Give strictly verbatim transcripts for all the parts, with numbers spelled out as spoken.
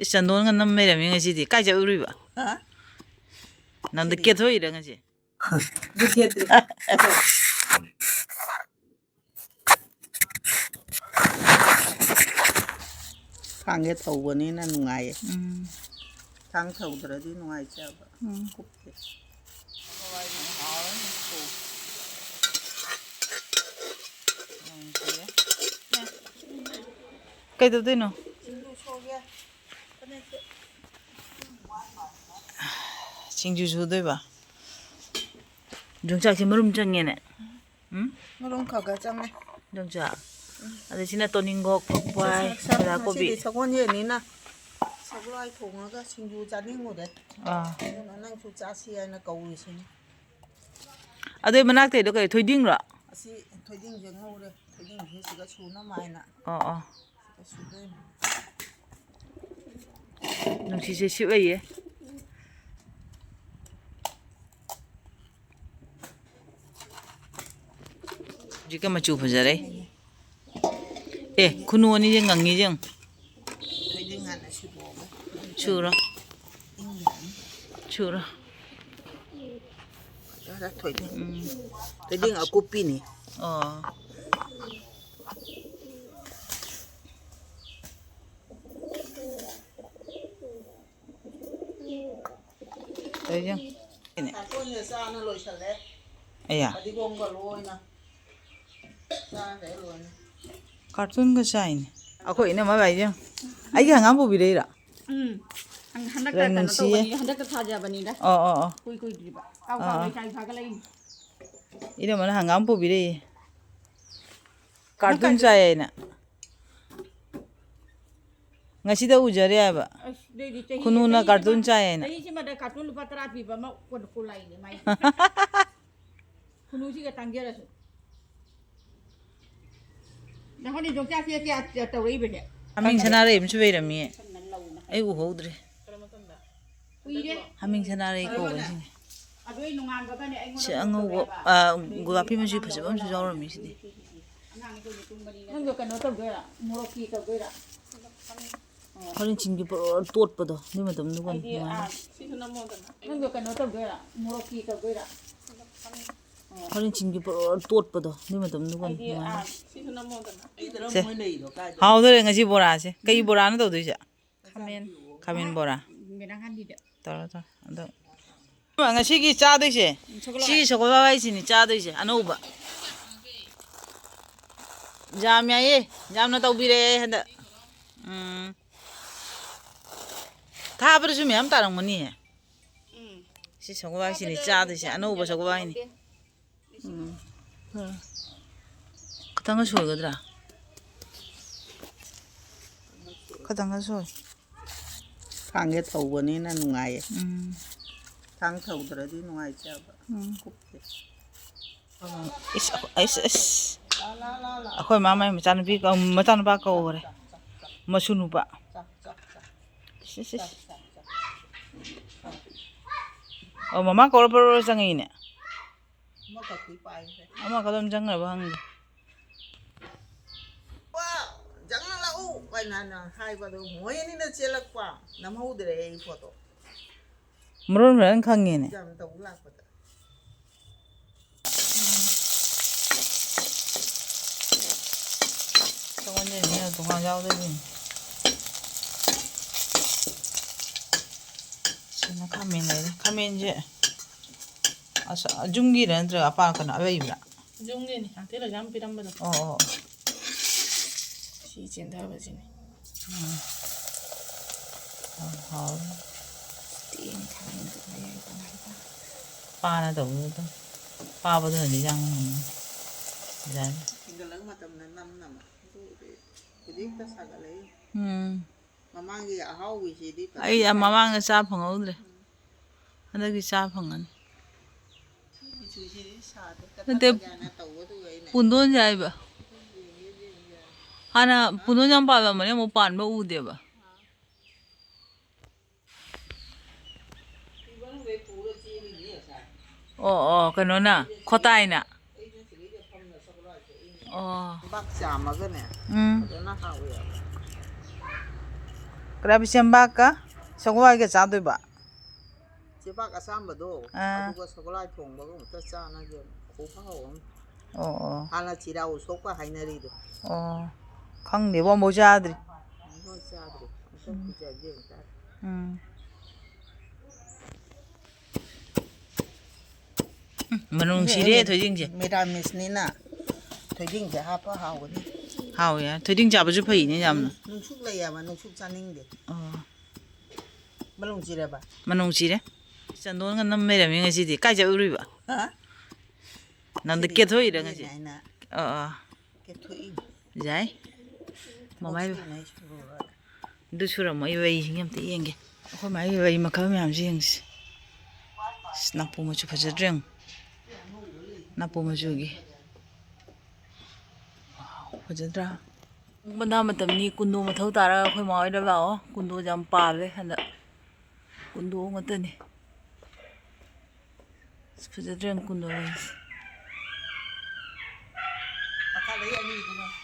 ꯏꯁ, ꯆꯟꯗꯣꯟꯒ ꯅꯝ ꯂꯩꯔꯝꯃꯤ ꯉꯁꯤꯗꯤ꯫ ꯀꯥꯏ ꯆꯠꯂꯨꯔꯤꯕ? ꯍꯥ? ꯅꯪꯗ ꯁꯤꯗꯤ꯫ ꯀꯦꯊꯣꯛꯏꯔ ꯉꯁꯤ? ꯕꯨꯠ ꯊꯦꯠꯇ꯭ꯔꯤ꯫ ꯊꯥꯡꯁꯦ ꯊꯧꯕꯅꯤꯅ ꯅꯨꯡꯉꯥꯏꯌꯦ꯫ ꯎꯝ꯫ ꯊꯥꯡ ꯊꯧꯗ꯭ꯔꯗꯤ ꯅꯨꯡꯉꯥꯏꯇꯦꯕ꯫ ꯎꯝ꯫ ꯀꯨꯞꯄꯦ꯫ ꯀꯩꯗꯧꯗꯣꯏꯅꯣ? ꯁꯤꯡꯖꯨ ꯁꯨꯒꯦ꯫ ꯁꯤꯡꯖꯨ ꯁꯨꯗꯣꯏꯕ꯫ ꯌꯣꯡꯆꯥꯛꯁꯦ ꯃꯔꯨꯝ ꯆꯪꯉꯦꯅꯦ꯫ ꯎꯝ? ꯃꯔꯨꯝ ꯈꯔ ꯈꯔ ꯆꯪꯉꯦ꯫ ꯌꯣꯡꯆꯥꯛ꯫ ꯎꯝ꯫ ꯑꯗꯩ ꯁꯤꯅ ꯇꯣꯅꯤꯡꯈꯣꯛ, ꯐꯛꯄꯥꯏ, ꯁꯛ-, ꯁꯛ-, ꯕꯦꯂꯥꯀꯣꯕꯤ꯫ ꯉꯁꯤꯗꯤ ꯁꯒꯣꯜꯁꯦꯟꯅꯤꯅ ꯁꯒꯣꯜꯍꯋꯥꯏ ꯊꯣꯡꯉꯒ ꯁꯤꯡꯖꯨ ꯆꯥꯅꯤꯡꯉꯨꯔꯦ꯫ ꯑꯥ꯫ ꯑꯗꯨꯅ ꯅꯪꯁꯨ ꯆꯥꯁꯤ ꯍꯥꯏꯅ ꯀꯧꯔꯤꯁꯤꯅꯤ꯫ ꯑꯗꯨꯏ ꯃꯅꯥꯛꯇꯩꯗꯣ ꯀꯩ ꯊꯣꯏꯗꯤꯡꯔꯣ? ꯑꯁꯤ ꯊꯣꯏꯗꯤꯡꯁꯦ ꯉꯧꯔꯦ꯫ ꯊꯣꯏꯗꯤꯡꯁꯦ ꯁꯤꯒ ꯁꯨꯅꯕ ꯍꯥꯏꯅ꯫ ꯑꯣ, ꯑꯣ꯫ ꯁꯤꯒ ꯁꯨꯗꯣꯏꯅꯤ꯫ ꯅꯨꯡꯁꯤꯠꯁꯦ ꯁꯤꯠꯂꯛꯏꯌꯦ꯫ ꯍꯧꯖꯤꯛꯀ ꯃꯆꯨ ꯐꯖꯔꯦ꯫ ꯑꯦ, ꯈꯨꯅꯨ ꯑꯅꯤꯁꯦ ꯉꯪꯉꯤ ꯌꯦꯡ꯫ ꯊꯣꯏꯗꯤꯡ ꯍꯥꯟꯅ ꯁꯨꯗꯣꯛꯑꯒ꯫ ꯁꯨꯔꯣ꯫ ꯏꯪꯈ꯭ꯔꯅꯤ꯫ ꯁꯨꯔꯣ꯫ ꯈꯔ ꯊꯣꯏꯗꯤꯡ꯫ ꯎꯝ꯫ ꯊꯣꯏꯗꯤꯡ ꯑꯀꯨꯞꯄꯤꯅꯤ꯫ ꯑꯣ꯫ ꯇꯧꯔꯤꯁꯦ ꯌꯦꯡꯉꯨ꯫ ꯀꯥꯔꯇꯨꯟꯁꯦ ꯆꯥꯅ ꯂꯣꯏꯁꯜꯂꯦ꯫ ꯑꯌꯥ꯫ ꯐꯗꯤꯒꯣꯝꯒ ꯂꯣꯏꯅ ꯆꯥꯈ꯭ꯔꯦ ꯂꯣꯏꯅ꯫ ꯀꯥꯔꯇꯨꯟꯒ ꯆꯥꯏꯅꯦ꯫ ꯑꯩꯈꯣꯏ ꯏꯅꯝꯃ ꯂꯥꯛꯏꯁꯦ ꯌꯦꯡꯉꯨ꯫ ꯑꯩꯒꯤ ꯍꯪꯒꯥꯝ ꯄꯨꯕꯤꯔꯛꯏꯔꯣ? ꯎꯝ꯫ ꯍꯟ-, ꯍꯟꯗꯛꯇ ꯌꯥꯝ ꯀꯩꯅꯣ ꯅꯨꯡꯁꯤꯌꯦ꯫ ꯇꯧꯕꯅꯤ, ꯍꯟꯗꯛꯇ ꯊꯥꯖꯕꯅꯤꯗ꯫ ꯑꯣ, ꯑꯣ, ꯑꯣ꯫ ꯀꯨꯏ ꯀꯨꯏꯗ꯭ꯔꯤꯕ꯫ ꯀꯥꯎ ꯑꯥ, ꯀꯥꯎ ꯑꯥ꯫ ꯂꯩꯁꯥꯕꯤ ꯐꯥꯒꯠꯂꯛꯏꯅꯤ꯫ ꯏꯅꯝꯃꯅ ꯍꯪꯒꯥꯝ ꯄꯨꯕꯤꯔꯛꯏ꯫ ꯀꯥꯔꯇꯨꯟ ꯅꯪ ꯀꯥꯏ-, ꯆꯥꯏ ꯍꯥꯏꯅ꯫ ꯉꯁꯤꯗ ꯎꯖꯔꯦ ꯍꯥꯏꯕ꯫ ꯑꯁ, ꯑꯗꯨꯏꯗꯤ ꯆꯍꯤ, ꯈꯨꯅꯨꯅ ꯆꯍꯤꯁꯤꯃ-, ꯀꯥꯔꯇꯨꯟ ꯆꯥꯏ ꯍꯥꯏꯅ꯫ ꯆꯍꯤꯁꯤꯃꯗ ꯀꯥꯔꯇꯨꯟ ꯂꯨꯄꯥ ꯇꯔꯥ ꯄꯤꯕ ꯑꯃ ꯀꯣꯟ-, ꯀꯣꯟꯂꯥꯏꯅꯦ ꯃꯥꯏ꯫ ꯈꯨꯅꯨꯁꯤꯒ ꯇꯥꯡꯖꯔꯁꯨ꯫ ꯅꯪꯉꯣꯟꯗ ꯌꯣꯡꯆꯥꯛꯁꯦ ꯀꯌꯥ ꯇꯧꯔꯛꯏꯕꯁꯦ? ꯍꯥꯃꯦꯡ ꯁꯅꯥꯔꯩ ꯑꯃꯁꯨ ꯂꯩꯔꯝꯃꯤꯌꯦ꯫ ꯑꯩ ꯎꯍꯧꯗ꯭ꯔꯦ꯫ ꯀꯨꯏꯔꯦ꯫ ꯍꯥꯃꯦꯡ ꯁꯅꯥꯔꯩ ꯀꯧꯕꯅꯤ ꯁꯤꯅꯦ꯫ ꯑꯗꯨ ꯑꯩ ꯅꯣꯡꯉꯥꯟꯕꯒꯅꯦ ꯑꯩꯉꯣꯟꯗ ꯁꯤ ꯐꯣꯟ ꯑꯉꯧꯕ, ꯇꯧꯔꯛꯑꯦꯕ꯫ ꯑꯥ, ꯑꯗꯩꯗꯤ ꯒꯣꯂꯥꯄꯤ ꯃꯆꯨ ꯑꯉꯥꯡ ꯐꯖꯕ ꯑꯃꯁꯨ ꯂꯧꯔꯒ ꯌꯥꯎꯔꯝꯃꯤ ꯁꯤꯗꯤ꯫ ꯑꯉꯥꯡꯅꯤ ꯀꯩꯅꯣ ꯇꯨꯝꯕꯅꯤꯅ꯫ ꯅꯪꯗꯣ ꯀꯩꯅꯣ ꯇꯧꯗꯣꯏꯔꯥ? ꯃꯣꯔꯣꯛꯀꯤ ꯇꯧꯗꯣꯏꯔꯥ? ꯍꯣꯔꯦꯟ ꯆꯤꯡꯒꯤ ꯄꯣꯔꯣ ꯇꯣꯠꯄꯗꯣ ꯑꯗꯨꯏ ꯃꯇꯝꯗꯨꯒ ꯅꯨꯡꯉꯥꯏꯅꯤ꯫ ꯁꯤꯁꯨ ꯅꯝꯃꯣꯗꯅ꯫ ꯅꯪꯗꯣ ꯀꯩꯅꯣ ꯇꯧꯗꯣꯏꯔꯥ? ꯃꯣꯔꯣꯛꯀꯤ ꯇꯧꯗꯣꯏꯔꯥ? ꯍꯣꯔꯦꯟ ꯆꯤꯡꯒꯤ ꯄꯣꯔꯣ ꯇꯣꯠꯄꯗꯣ ꯑꯗꯨꯏ ꯃꯇꯝꯗꯨꯒ ꯅꯨꯡꯉꯥꯏꯅꯤ꯫ ꯁꯤꯁꯨ ꯅꯝꯃꯣꯗꯅ꯫ ꯁꯦ, ꯍꯥꯎꯗꯣꯔꯦ ꯉꯁꯤ ꯕꯣꯔꯥꯁꯦ꯫ ꯀꯩ ꯕꯣꯔꯥꯅꯣ ꯇꯧꯗꯣꯏꯁꯦ? ꯈꯥꯃꯦꯟ꯫ ꯈꯥꯃꯦꯟ ꯕꯣꯔꯥ꯫ ꯇꯧꯔꯣ, ꯇꯧꯔꯣ꯫ ꯑꯗꯣ ꯉꯁꯤꯒꯤ ꯆꯥꯗꯣꯏꯁꯦ, ꯁꯤꯒꯤ ꯁꯒꯣꯜ ꯍꯋꯥꯏꯁꯤꯅꯤ ꯆꯥꯗꯣꯏꯁꯦ ꯑꯅꯧꯕ꯫ ꯌꯥꯝ ꯌꯥꯏꯌꯦ, ꯌꯥꯝꯅ ꯇꯧꯕꯤꯔꯛꯑꯦ ꯍꯟꯗꯛ꯫ ꯎꯝ꯫ ꯊꯥꯕꯗꯁꯨ ꯃꯌꯥꯝ ꯇꯥꯔꯝꯒꯅꯤꯌꯦ꯫ ꯁꯤ ꯁꯒꯣꯜ ꯍꯋꯥꯏꯁꯤꯅꯤ ꯆꯥꯗꯣꯏꯁꯦ, ꯑꯅꯧꯕ ꯁꯒꯣꯜ ꯍꯋꯥꯏꯅꯤ꯫ ꯎꯝ꯫ ꯈꯤꯇꯪꯒ ꯁꯣꯏꯒꯗ꯭ꯔꯥ? ꯈꯤꯇꯪꯒ ꯁꯣꯏ꯫ ꯊꯥꯡꯁꯦ ꯊꯧꯕꯅꯤꯅ ꯅꯨꯡꯉꯥꯏꯌꯦ꯫ ꯎꯝ꯫ ꯊꯥꯡ ꯊꯧꯗ꯭ꯔꯗꯤ ꯅꯨꯡꯉꯥꯏꯇꯦꯕ꯫ ꯎꯝ꯫ ꯀꯨꯞꯇꯦ꯫ ꯏꯁ, ꯏꯁ, ꯏꯁ꯫ ꯑꯩꯈꯣꯏ ꯃꯥ ꯃꯥꯏ ꯃꯆꯥꯅꯨꯄꯤ ꯀꯧ-, ꯃꯆꯥꯅꯨꯄꯥ ꯀꯧꯈ꯭ꯔꯦ꯫ ꯃꯁꯨ ꯅꯨꯄꯥ꯫ ꯏꯁ, ꯏꯁ, ꯏꯁ꯫ ꯑꯣ, ꯃꯃꯥ ꯀꯧꯔ ꯄꯔꯣ ꯆꯪꯉꯛꯏꯅꯦ꯫ ꯑꯃꯈꯛꯇꯤ ꯄꯥꯏꯈ꯭ꯔꯦ꯫ ꯑꯃꯈꯛ ꯑꯗꯨꯝ ꯆꯪꯈ꯭ꯔꯕ ꯍꯪꯗꯦ꯫ "ꯋꯥ, ꯆꯪꯍꯜꯂꯛꯎ" ꯀꯥꯏꯅ ꯍꯥꯏꯕꯗꯣ ꯃꯣꯏ ꯑꯅꯤꯅ ꯆꯦꯜꯂꯛꯄ꯫ ꯅꯝꯍꯧꯗ꯭ꯔꯦ ꯑꯩ ꯐꯣꯇꯣ꯫ ꯃꯔꯣꯟ ꯐꯖꯅ ꯈꯪꯉꯦꯅꯦ꯫ ꯌꯥꯝ ꯇꯧꯕ ꯂꯥꯛꯄꯗ꯫ ꯁꯒꯣꯜꯁꯦ ꯇꯣꯉꯥꯟ ꯌꯥꯎꯗꯣꯏꯅꯤ꯫ ꯁꯤꯅ ꯈꯥꯃꯦꯟ ꯂꯩꯔꯦ꯫ ꯈꯥꯃꯦꯟꯁꯦ ꯑꯁ, ꯌꯨꯝꯒꯤꯔ ꯅꯠꯇ꯭ꯔꯒ ꯑꯄꯥ-, ꯀꯩꯅꯣ, ꯑꯂꯩꯕ꯭ꯔꯥ? ꯌꯨꯝꯒꯤꯅꯤ꯫ ꯉꯥꯛꯇꯤ ꯂꯩꯖꯥꯝ ꯄꯤꯔꯝꯕꯗꯣ꯫ ꯑꯣ, ꯑꯣ, ꯑꯣ꯫ ꯁꯤ ꯆꯦꯟꯊꯕꯁꯤꯅꯤ꯫ ꯎꯝ꯫ ꯌꯥꯝ ꯍꯥꯎꯔꯦ꯫ ꯇꯦꯡ ꯊꯥꯏꯅ ꯇꯧꯕ ꯌꯥꯏ ꯀꯃꯥꯏꯅ ꯇꯧ? ꯄꯥꯅ ꯇꯧꯕꯗꯣ ꯑꯗꯨꯝ꯫ ꯄꯥꯕꯗꯨꯅꯗꯤ ꯌꯥꯝ ꯉꯝꯃꯤ꯫ ꯌꯥꯏ꯫ ꯍꯦꯟꯒꯠꯂꯛ ꯃꯇꯝꯗ ꯅꯝ ꯅꯝꯃ꯫ ꯑꯗꯨꯕꯨꯗꯤ ꯍꯧꯖꯤꯛꯇ ꯁꯥꯒꯠꯂꯛꯏ꯫ ꯎꯝ꯫ ꯃꯃꯥꯡꯒꯤ ꯑꯍꯥꯎꯕꯤꯁꯤꯗꯤ ꯐꯖꯅ ꯑꯩ ꯁꯥꯏ꯫ ꯃꯃꯥꯡꯗ ꯆꯥ ꯐꯪꯍꯧꯗ꯭ꯔꯦ꯫ ꯎꯝ꯫ ꯍꯟꯗꯛꯇꯤ ꯆꯥ ꯐꯪꯉꯅꯤ꯫ ꯁꯤ ꯃꯆꯨꯁꯤꯗꯤ ꯁꯥꯗꯦ꯫ ꯅꯠꯇꯦ, ꯀꯊꯛ ꯀꯥꯏꯅ ꯇꯧꯕꯗꯨꯒ ꯑꯩꯅ ꯄꯨꯟꯗꯣꯟꯁꯦ ꯍꯥꯏꯕ꯫ ꯌꯦꯡꯒꯦ, ꯌꯦꯡꯒꯦ꯫ ꯍꯥꯟꯅ ꯄꯨꯟꯗꯣꯟ ꯌꯥꯝ ꯄꯥꯜꯂꯝꯕꯅꯦ, ꯑꯃꯨꯛ ꯄꯥꯟꯕ ꯎꯗꯦꯕ꯫ ꯑꯣ, ꯑꯣ, ꯀꯩꯅꯣꯅ, ꯈꯣꯇꯥꯏꯅ꯫ ꯑꯣ꯫ ꯂꯩꯕꯥꯛ ꯆꯥꯝꯃꯒꯅꯦ, ꯎꯝ꯫ ꯐꯖꯅ ꯍꯥꯎꯋꯦꯕ꯫ ꯀꯔꯥꯕꯤ ꯆꯦꯡꯕꯥꯛꯀ ꯁꯒꯣꯜꯍꯋꯥꯏꯒ ꯆꯥꯗꯣꯏꯕ? ꯆꯦꯕꯥꯛ ꯑꯁꯥꯡꯕꯗꯣ, ꯑꯥ꯫ ꯑꯗꯨꯒ ꯁꯒꯣꯜꯍꯋꯥꯏ ꯊꯣꯡꯕꯒ ꯑꯃꯨꯛꯇ ꯆꯥꯟꯅꯒꯦ꯫ ꯈꯨꯍꯥꯎ ꯑꯃ꯫ ꯑꯣ, ꯑꯣ꯫ ꯍꯥꯟꯅ ꯆꯤꯔꯥ ꯎꯁꯣꯞꯀ ꯍꯥꯏꯅꯔꯤꯗꯣ꯫ ꯑꯣ꯫ ꯈꯪꯗꯦꯕꯣ, ꯑꯃꯨꯛ ꯆꯥꯗ꯭ꯔꯤ꯫ ꯑꯃꯨꯛ ꯆꯥꯗ꯭ꯔꯤ꯫ ꯑꯝꯇ ꯎꯝ꯫ ꯄꯤꯖꯒꯦ ꯑꯝꯇ꯫ ꯎꯝ꯫ ꯎꯝ, ꯃꯅꯨꯡ ꯁꯤꯔꯦ ꯊꯣꯏꯗꯤꯡꯁꯦ꯫ ꯃꯦꯔꯥꯃꯤꯁꯅꯤꯅ ꯊꯣꯏꯗꯤꯡꯁꯦ ꯍꯥꯞꯄ ꯍꯥꯎꯒꯅꯤ꯫ ꯍꯥꯎꯋꯦ꯫ ꯊꯣꯏꯗꯤꯡ ꯆꯥꯕꯁꯨ ꯐꯩꯅꯦ ꯌꯥꯝꯅ꯫ ꯎꯝ, ꯅꯨꯡꯁꯨꯛ ꯂꯩꯌꯦꯕ, ꯅꯨꯡꯁꯨꯛ ꯆꯥꯅꯤꯡꯗꯦ꯫ ꯑꯣ꯫ ꯃꯅꯨꯡ ꯆꯤꯔꯕ? ꯃꯅꯨꯡ ꯆꯤꯔꯦ꯫ ꯆꯟꯗꯣꯟꯒ ꯅꯝ ꯂꯩꯔꯝꯃꯤ ꯉꯁꯤꯗꯤ꯫ ꯀꯥꯏ ꯆꯠꯂꯨꯔꯤꯕ? ꯍꯥ? ꯅꯪꯗꯤ ꯁꯤꯗꯤ ꯀꯦꯊꯣꯛꯏꯔ ꯀꯦꯊꯣꯛꯏꯅꯦ ꯉꯁꯤ? ꯍꯥꯏꯅ꯫ ꯑꯣ, ꯑꯣ꯫ ꯀꯦꯊꯣꯛꯏꯅꯦ꯫ ꯌꯥꯏ꯫ ꯃꯃꯥꯏ ꯀꯣꯛꯁꯤꯅ ꯑꯩ ꯁꯨꯔꯨꯔ꯫ ꯑꯗꯨ ꯁꯨꯔꯝꯃꯣ, ꯑꯩ ꯂꯩꯁꯤꯡ ꯑꯝꯇ ꯌꯦꯡꯒꯦ꯫ ꯑꯩꯈꯣꯏ ꯃꯥꯒꯤ ꯂꯩ ꯃꯈꯜ ꯃꯌꯥꯝꯁꯦ ꯌꯦꯡꯁꯤ꯫ ꯑꯁ, ꯅꯥꯄꯨ ꯃꯆꯨ ꯐꯖꯗ꯭ꯔꯥ ꯌꯦꯡꯉꯨ꯫ ꯅꯥꯄꯨ ꯃꯆꯨꯒꯤ꯫ ꯋꯥꯎ, ꯐꯖꯗ꯭ꯔꯥ? ꯃꯅꯥ ꯃꯇꯝꯅꯤ, ꯀꯨꯟꯗꯣ ꯃꯊꯧ ꯇꯥꯔꯒ ꯑꯩꯈꯣꯏ ꯃꯥ ꯍꯣꯏꯗ ꯂꯥꯛꯑꯣ꯫ ꯀꯨꯟꯗꯣꯁꯦ ꯌꯥꯝ ꯄꯥꯜꯂꯦ ꯍꯟꯗꯛ꯫ ꯀꯨꯟꯗꯣ ꯉꯥꯛꯇꯅꯤ꯫ ꯑꯁ, ꯐꯖꯗ꯭ꯔꯥ ꯌꯦꯡꯉꯨ ꯀꯨꯟꯗꯣ ꯂꯩꯁꯦ꯫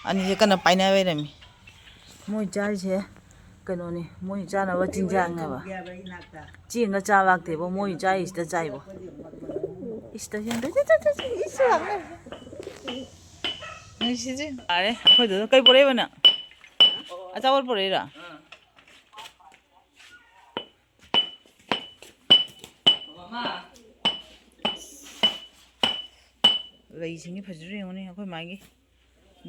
ꯑꯅꯤꯁꯦ ꯀꯟꯅ ꯄꯥꯏꯅ ꯂꯩꯔꯝꯃꯤ꯫ ꯃꯣꯏ ꯆꯥꯔꯤꯁꯦ ꯀꯩꯅꯣꯅꯤ, ꯃꯣꯏ ꯆꯥꯅꯕ ꯆꯤꯟꯖꯥꯛꯅꯦꯕ꯫ ꯆꯦꯡꯒ ꯆꯥ ꯂꯥꯛꯇꯦꯕ, ꯃꯣꯏ ꯆꯥꯔꯤꯁꯤꯗ ꯆꯥꯏꯕꯣ꯫ ꯏꯁꯇ ꯌꯦꯡꯗ-, ꯏꯁ ꯂꯥꯛꯅꯦ꯫ ꯅꯨꯡꯁꯤꯁꯦ꯫ ꯌꯥꯔꯦ, ꯑꯩꯈꯣꯏꯗꯨꯗ ꯀꯩ ꯄꯨꯔꯛꯏꯕ ꯅꯪ? ꯑꯆꯥꯄꯣꯠ ꯄꯨꯔꯛꯏꯔꯣ? ꯂꯩꯁꯤꯡꯁꯦ ꯐꯖꯗ꯭ꯔꯥ ꯌꯦꯡꯉꯨꯅꯦ, ꯑꯩꯈꯣꯏ ꯃꯥꯒꯤ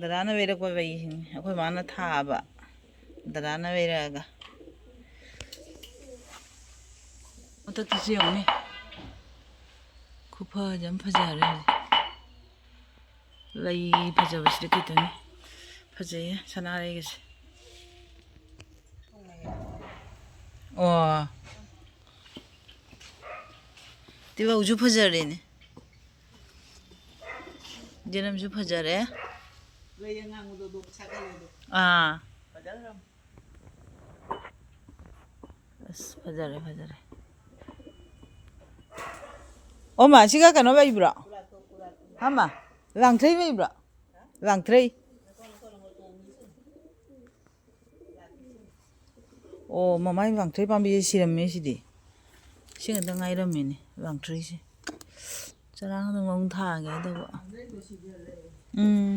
ꯗꯗꯥꯅ ꯂꯩꯔꯛꯄ ꯂꯩꯁꯤꯡꯅꯤ, ꯑꯩꯈꯣꯏ ꯃꯥꯅ ꯊꯥꯕ, ꯗꯗꯥꯅ ꯂꯩꯔꯛꯑꯒ꯫ ꯃꯊꯛꯇꯁꯨ ꯌꯦꯡꯉꯨꯅꯦ, ꯈꯨꯐꯖ ꯑꯃ ꯐꯖꯔꯦ ꯍꯧꯖꯤꯛ꯫ ꯂꯩ ꯐꯖꯕꯁꯤꯗꯤ ꯀꯩꯗꯧꯅꯤ? ꯐꯖꯩꯌꯦ ꯁꯅꯥꯔꯩꯒꯁꯦ꯫ ꯑꯣ꯫ ꯇꯤꯜꯍꯧꯁꯨ ꯐꯖꯔꯦꯅꯦ꯫ ꯌꯦꯅꯝꯁꯨ ꯐꯖꯔꯦ꯫ ꯂꯩ ꯑꯉꯥꯡꯕꯗꯣ ꯑꯗꯨꯝ ꯁꯥꯠꯍꯜꯂꯦ ꯑꯗꯣ꯫ ꯑꯥ꯫ ꯐꯖꯈ꯭ꯔꯕ꯫ ꯑꯁ, ꯐꯖꯔꯦ, ꯐꯖꯔꯦ꯫ ꯑꯣ, ꯃꯥ, ꯁꯤꯒ ꯀꯩꯅꯣ ꯂꯩꯕ꯭ꯔꯣ? ꯍꯥ, ꯃꯥ? ꯂꯥꯡꯊ꯭ꯔꯩ ꯂꯩꯕ꯭ꯔꯣ? ꯂꯥꯡꯊ꯭ꯔꯩ꯫ ꯅꯀꯣꯟ, ꯅꯀꯣꯟ, ꯅꯀꯣꯟ ꯇꯣꯡꯉꯤꯁꯦ꯫ ꯂꯥꯛꯈꯤꯁꯅꯨ꯫ ꯑꯣ, ꯃꯃꯥꯏ ꯂꯥꯡꯊ꯭ꯔꯩ ꯄꯥꯝꯕꯤꯁꯦ ꯁꯤꯔꯝꯃꯦ ꯁꯤꯗꯤ꯫ ꯁꯤ ꯉꯥꯛꯇ ꯉꯥꯏꯔꯝꯃꯦꯅꯦ ꯂꯥꯡꯊ꯭ꯔꯩꯁꯦ꯫ ꯆꯔꯥꯡꯗ ꯃꯑꯣꯡ ꯊꯥꯒꯦ ꯇꯧꯕ꯫ ꯎꯝ꯫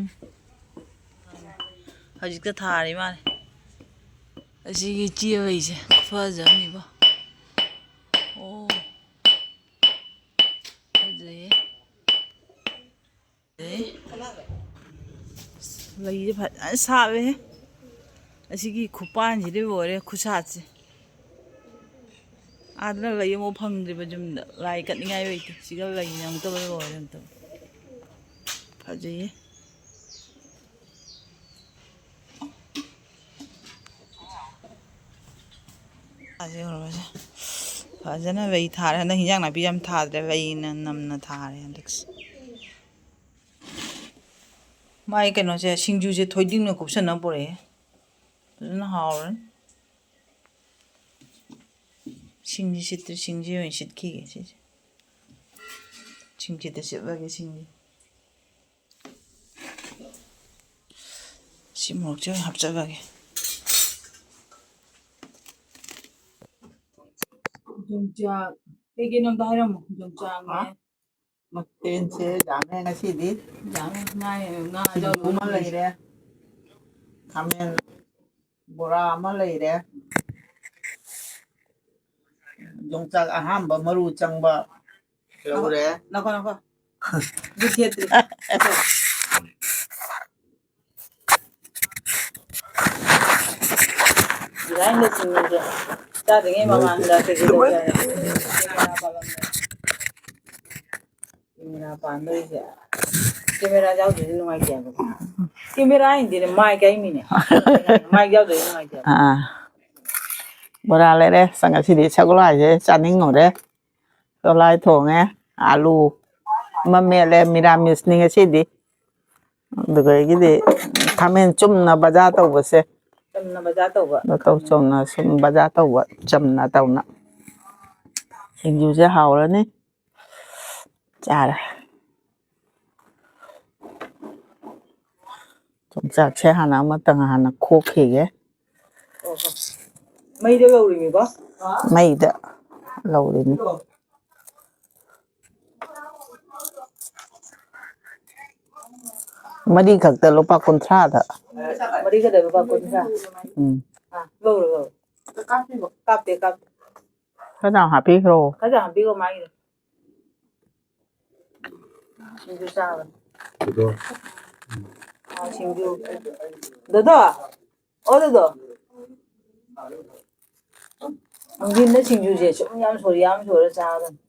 ꯍꯧꯖꯤꯛꯇ ꯊꯥꯔꯤ ꯃꯥꯜꯂꯦ꯫ ꯑꯁꯤꯒꯤ ꯆꯦꯕꯩꯁꯦ ꯈꯨꯐꯖ ꯑꯃꯅꯤꯕꯣ꯫ ꯑꯣ꯫ ꯐꯖꯩꯌꯦ꯫ ꯂꯩꯁꯦ ꯐꯖꯅ ꯁꯥꯠꯂꯦꯍꯦ꯫ ꯑꯁꯤꯒꯤ ꯈꯨꯄꯥꯟꯁꯤꯗꯤ ꯂꯣꯏꯔꯦ ꯈꯨꯁꯥꯠꯁꯦ꯫ ꯑꯥꯗꯅ ꯂꯩ ꯑꯃꯨꯛ ꯐꯪꯗ꯭ꯔꯤꯕ ꯌꯨꯝꯗ꯫ ꯂꯥꯏ ꯀꯠꯅꯤꯡꯉꯥꯏ ꯂꯩꯇꯦ꯫ ꯁꯤꯒ ꯂꯩ ꯌꯥꯝꯇꯕ ꯂꯣꯏꯔꯦ ꯑꯝꯇ꯫ ꯐꯖꯩꯌꯦ꯫ ꯑꯁꯤ ꯎꯔꯕꯁꯦ꯫ ꯐꯖꯅ ꯂꯩ ꯊꯥꯔꯦ꯫ ꯍꯟꯗꯛ ꯍꯤꯟꯖꯥꯡ ꯅꯥꯄꯤ ꯌꯥꯝ ꯊꯥꯗ꯭ꯔꯦ꯫ ꯂꯩꯅ ꯅꯝꯅ ꯊꯥꯔꯦ ꯍꯟꯗꯛꯁꯦ꯫ ꯃꯥꯏ ꯀꯩꯅꯣꯁꯦ, ꯁꯤꯡꯖꯨꯁꯦ ꯊꯣꯏꯗꯤꯡꯅ ꯀꯨꯞꯁꯟꯅ ꯄꯨꯔꯛꯑꯦ꯫ ꯐꯖꯅ ꯍꯥꯎꯔꯅꯤ꯫ ꯁꯤꯡꯁꯤ ꯁꯤꯠꯇ꯭ꯔꯤ, ꯁꯤꯡꯁꯤ ꯑꯣꯏꯅ ꯁꯤꯠꯈꯤꯒꯦ ꯁꯤꯁꯦ꯫ ꯁꯤꯡꯁꯤꯗ ꯁꯤꯠꯂꯒꯦ ꯁꯤꯡꯁꯤ꯫ ꯁꯤ ꯃꯣꯔꯣꯛꯁꯦ ꯑꯣꯏꯅ ꯍꯥꯞꯆꯜꯂꯒꯦ꯫ ꯌꯣꯡꯆꯥꯛ ꯀꯩꯀꯩꯅꯣ ꯑꯝꯇ ꯍꯥꯏꯔꯝꯃꯣ꯫ ꯌꯣꯡꯆꯥꯛꯅꯦ꯫ ꯍꯥ? ꯃꯊꯦꯜꯁꯦ ꯌꯥꯝꯃꯦ ꯉꯁꯤꯗꯤ꯫ ꯌꯥꯝꯃꯦ꯫ ꯉꯥ, ꯉꯥ ꯁꯤꯡꯖꯨ ꯑꯃ ꯌꯥꯎꯗꯕ ꯂꯩꯔꯦ꯫ ꯈꯥꯃꯦꯟ ꯕꯣꯔꯥ ꯑꯃ ꯂꯩꯔꯦ꯫ ꯌꯣꯡꯆꯥꯛ ꯑꯍꯥꯝꯕ ꯃꯔꯨ ꯆꯪꯕ ꯂꯧꯔꯦ꯫ ꯅꯈꯣ, ꯅꯈꯣ꯫ ꯑꯗꯨ ꯊꯦꯠꯇ꯭ꯔꯤ꯫ ꯗꯤꯚꯥꯏꯟꯗ ꯆꯤꯡꯉꯤꯁꯦ ꯆꯥꯗ꯭ꯔꯤꯉꯩ ꯃꯃꯥꯡꯗ ꯀꯩꯀꯩ ꯇꯧꯒꯦ ꯍꯥꯏꯔꯣ? ꯀꯦꯃꯦꯔꯥ ꯄꯥꯟꯗꯣꯏꯁꯦ꯫ ꯀꯦꯃꯦꯔꯥ ꯌꯥꯎꯗ꯭ꯔꯗꯤ ꯅꯨꯡꯉꯥꯏꯇꯦ ꯍꯥꯏꯕ꯫ ꯀꯦꯃꯦꯔꯥ ꯍꯥꯏꯗꯤꯅꯦ, ꯃꯥꯏꯛ ꯍꯥꯏꯃꯤꯅꯦ꯫ ꯃꯥꯏꯛ ꯌꯥꯎꯗ꯭ꯔꯗꯤ ꯅꯨꯡꯉꯥꯏꯇꯦ ꯍꯥꯏꯕ꯫ ꯑꯥ꯫ ꯕꯣꯔꯥ ꯂꯩꯔꯦ꯫ ꯑꯁ, ꯉꯁꯤꯗꯤ ꯁꯒꯣꯜꯍꯋꯥꯏꯁꯦ ꯆꯥꯅꯤꯡꯉꯨꯔꯦ꯫ ꯁꯒꯣꯜꯍꯋꯥꯏ ꯊꯣꯡꯉꯦ꯫ ꯑꯥꯂꯨ ꯑꯃ ꯃꯦꯠꯂꯦ꯫ ꯃꯤꯔꯥꯃꯤꯁꯅꯤ ꯉꯁꯤꯗꯤ꯫ ꯑꯗꯨꯗꯒꯤꯗꯤ ꯈꯥꯃꯦꯟ ꯆꯨꯝꯅ ꯕꯖꯥꯔ ꯇꯧꯕꯁꯦ꯫ ꯆꯝꯅ ꯕꯖꯥꯔ ꯇꯧꯕ꯫ ꯑꯗꯣ ꯇꯧ-, ꯆꯨꯝꯅ ꯁꯨꯝ ꯕꯖꯥꯔ ꯇꯧꯕ, ꯆꯝꯅ ꯇꯧꯅ꯫ ꯁꯤꯡꯖꯨꯁꯦ ꯍꯥꯎꯔꯅꯤ꯫ ꯆꯥꯔꯦ꯫ ꯌꯣꯡꯆꯥꯛꯁꯦ ꯍꯥꯟꯅ ꯑꯃꯇꯪ ꯍꯥꯟꯅ ꯈꯣꯛꯈꯤꯒꯦ꯫ ꯃꯩꯗ ꯂꯧꯔꯤꯃꯤꯀꯣ? ꯃꯩꯗ ꯂꯧꯔꯤꯅꯤ꯫ ꯃꯔꯤ ꯈꯛꯇ ꯂꯨꯄꯥ ꯀꯨꯟꯊ꯭ꯔꯥꯗ꯫ ꯃꯔꯤ ꯈꯛꯇ ꯂꯨꯄꯥ ꯀꯨꯟꯊ꯭ꯔꯥ? ꯎꯝ꯫ ꯑꯥ, ꯂꯧꯔꯣ, ꯂꯧꯔꯣ꯫ ꯀꯥꯞꯄꯦ, ꯀꯥꯞꯄꯦ꯫ ꯈꯔ ꯌꯥꯝ ꯍꯥꯞꯄꯤꯈ꯭ꯔꯣ꯫ ꯈꯔ ꯌꯥꯝ ꯍꯥꯞꯄꯤꯈꯣ ꯃꯥꯒꯤꯗꯣ꯫ ꯁꯤꯡꯖꯨ ꯆꯥꯕꯅꯤ꯫ ꯑꯗꯣ꯫ ꯑꯥ, ꯁꯤꯡꯖꯨ꯫ ꯗꯣꯗꯣ! ꯑꯣ, ꯗꯣꯗꯣ! ꯅꯨꯡꯊꯤꯟꯗ ꯁꯤꯡꯖꯨꯁꯦ ꯁꯨꯝ ꯌꯥꯝ ꯁꯣꯏ, ꯌꯥꯝ ꯁꯣꯏꯔ ꯆꯥꯒꯗꯝꯅꯤ꯫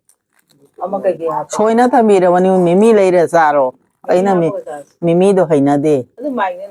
ꯑꯃ ꯀꯩꯀꯩ ꯍꯥꯞꯄ? ꯁꯣꯏꯅ ꯊꯝꯕꯤꯔꯕꯅꯤ, ꯃꯤꯃꯤ ꯂꯩꯔ ꯆꯥꯔꯣ꯫ ꯃꯤꯃꯤ ꯑꯩꯅ ꯃꯤ-, ꯍꯥꯞꯄꯒ ꯆꯥꯁꯤ꯫ ꯃꯤꯃꯤꯗꯣ ꯍꯩꯅꯗꯦ꯫ ꯑꯗꯨ ꯃꯥꯏꯅꯦ꯫